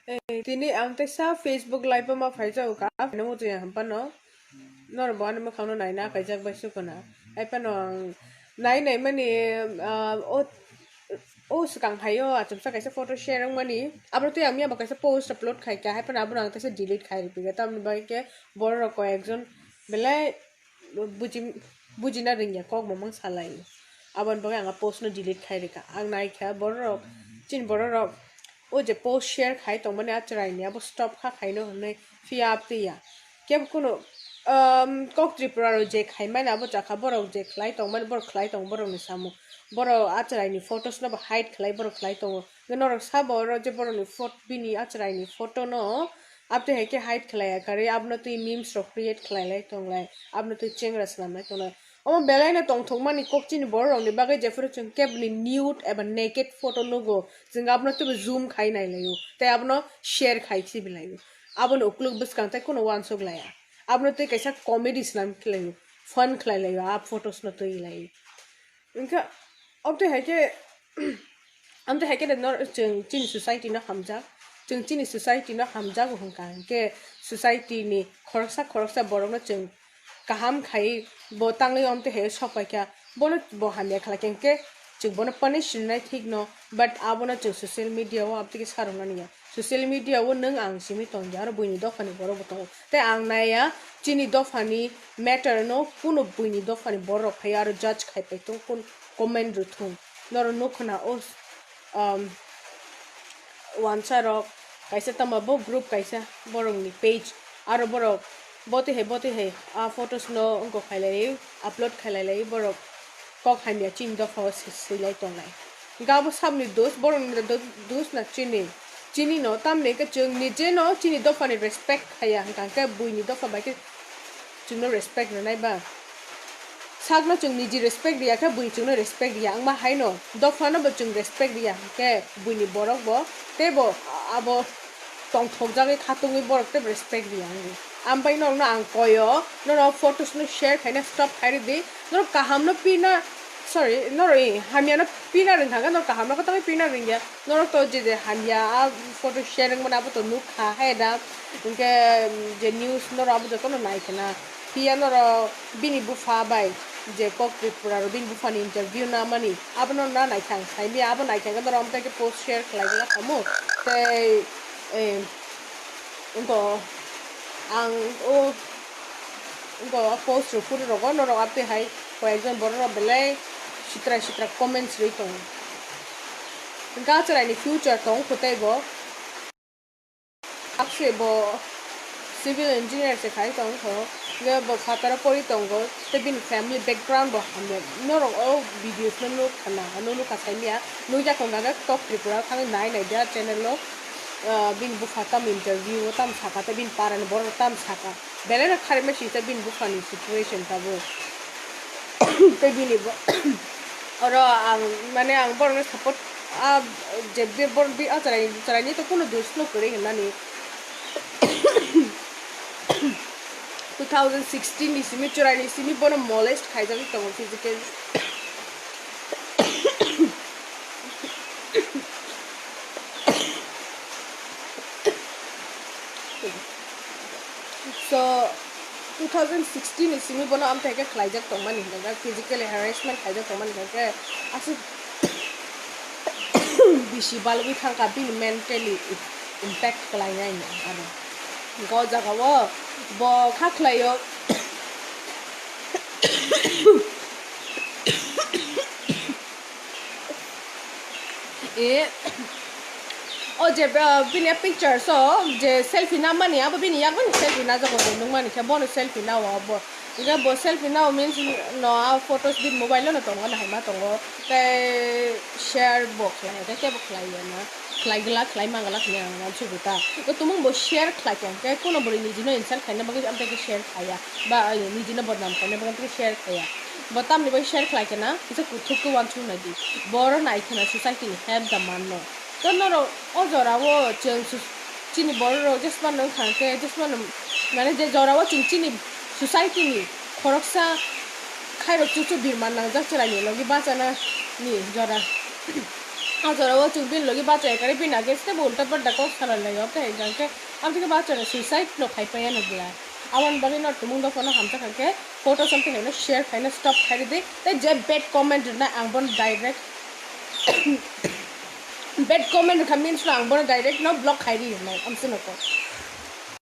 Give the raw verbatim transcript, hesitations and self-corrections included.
Tini ang teisa Facebook live o ma phaijago ka, ano muchung ya hampano. Nor bo ani mwkhang no naina kaijak bai sukuna. Haipano ang nai nai mani, ah, o, o swkang hai o achomsa kaisa photo share wngmani. Abo twi ang miyabo kaisa post upload khaikha, haipano abono ang teisa delete khai rwpikha. Tamoni bagwi khe borok rok koi ekjon belai buji-, bujina rwngya kok bo mang salai. Aboni bagwi ang a post no delete khai rwkha. Ang naikha borok rok, chini borok rok o je post share khai tongmani a chwraini abo stop kha khaino hwnwi phiya abtwi ya. Kebo kunu, um, kok Tripura rok je khaimani abo chakha borok je khlai tongmani borok khlai tong borokni samung. Borok a chwraini photos no bo hide khlai borok khlai tongo. Norok sabo oro je borokni phot-, bini a chwraini photo no abtwi hai khe hide khlai ya karwi abono twi memes rok create khlai lai tong lai abono twi chengra swnam lai tong lai. Omo belai no tongthokmani kok chini borok rokni bagwi jephuru chwng kebni nude eba naked photo nugo chwng abono teibo zoom khai nai lai o tei abono share khai si belai o. Abono ukluk bwskang tei kheno uansuk lai ya. Abono twi kaisa comedy swnam khlai o, fun khlai lai o, a photos no twi lai o. Hwnkhe obtwi hai khe, amtwi hai khe de nor-, chwng chini society no hamjak, chwng chini society no hamjago hwnkha hwnkhe society ni khoroksa khoroksa borok no chwng kaham khai bo tangwi amtwi hai sok paikha, bono bo hamya khlai khe hwnkhe chwng bono punish rwnai thik no, but abono chwng social media o amtwi khe sarwknani ya. Social media o nwng ang simi tongya, aro buini dophani borok bo tongo. Tei ang naiya chini dophani matter no kuno buini dophani borok phaiya aro judge khai pai tong, kun comment rw thung. Norok nuk khna o, um, wansa rok kaisa tamo bo group kaisa borokni page, aro borok botwi hai botwi hai a photos no wngkok khai lai, upload khai lai lai borok. Kok hamya chini dopha o se-, swilai tongnai. Hwnkhe abo saboni dos, borokni do-, dos na chini. Chini no, tamni hwnkhe chwng nije no chini dophani respect khaiya, hwnkha hwnkhe buini dopha bai khe chwngno respect rwnai ba. Sakno chwng niji respect riya khe bui chwngno respect riya, wngma haino dophano bo chwng respect riya, hwnkhe buini borok bo teibo abo tongthokjagwi khatungwi borok teibo respect riya wngwi. Ambai norokno ang koyo, norok photos no share khaina stop khai rwdi, norok kaham no pina, sorry, norok, eh, hamya no pina rwngkha khe norok kaham no kwtangwi pina rwngya, norok to je je hamya a photo share wngmani abo to nukha hai da, hwnkhe, mm, je news norok abo jotono naikhwna, phiya norok bini bupha bai je kok Tripura rok bini buphani interview namani abono na naikha ang saimaya, abo naikha khe norok amtwi khe post share khlai khamu tei, eh, Wngkha ang o, wngkha o post rok phuru rogo norok amtwi hai koi ekjon borok rok belai sitra sitra comments rwi tongo. Hwnkhe a chwraini future tong kho tei bo. Hakhe bo civil engineer se khai tong kho. Hwnkhe bo phataro pori tongo tei bini family background bo hamya. Norok o videos no nuk khana, ano nuk kha saimaya. Nukjak wngkha khe Tok Tripura o thangwi nai nai dia channel o. Ah, bini bupha tamo interview o tamo saka tei bini para ni borok rok tamo saka. Belai no kharima sijak bini bupha ni situation tabuk. Tei bini bo-, oro ang mane ang borok no support, ah, je be-, bor-, bi-, ah, chwrai, chwrai ni to kuno dos no kwrwi hwnmani. Two thousand sixteen ni simi chwrai ni simi bono molest khaijagwi tongo physically. So, two thousand sixteen ni simi bono amtwi khe khlaijak tongmani hwnkhe, physically harassment khaijak tongmani hwnkhe, aswk bisi balwi thangkha bini mentally impact khlainai aro. Hwnkhe o jagao bo kha khlaio. E, o je, ah, bini pictures o je selfie namani, abo bini yak bini selfie najak o je nukmani khe bono selfie nao abo. Hwnkhe bo selfie nao means no a photos bini mobile o no tongo, no hai ma tongo. Tei share bo khlai, tei kebo khlai ya na. Khlai glak, khlai man glak hinwi ang uansukgo ta. To tumung bo share khlai khe, hwnkhe kuno bwrwi niji no insult khaina bagwi amtwi khe share khaiya. Ba, ai, niji no bodnam khaina bagwi amtwi khe share khaiya. Bo tamni bagwi share khlai khe na, kisa kuthuk khe uansuk nai di. Bo oro nai khe na society ni help da man no. To norok o jora o chwng sus-, chini borok rok jesmano wngkha khe, jesmano mane je jora o chwng chini society ni khoroksa khairok chuchu birman nangjak chwraini logi bachana ni jora. A jora o chwng bini logi bachai kare bini age step ulta palta kok salai lai o, tei hwnkhe ang thike bachai suicide no khai paiya no bwla. Aboni bagwi no tumung dophano hamjak kha khe photo sam tei share khaina stop khai di. Tei je bad comment rwnai ang bono direct bad comment rwkha means no ang bono direct no block khai ri rwnai amswk no kok.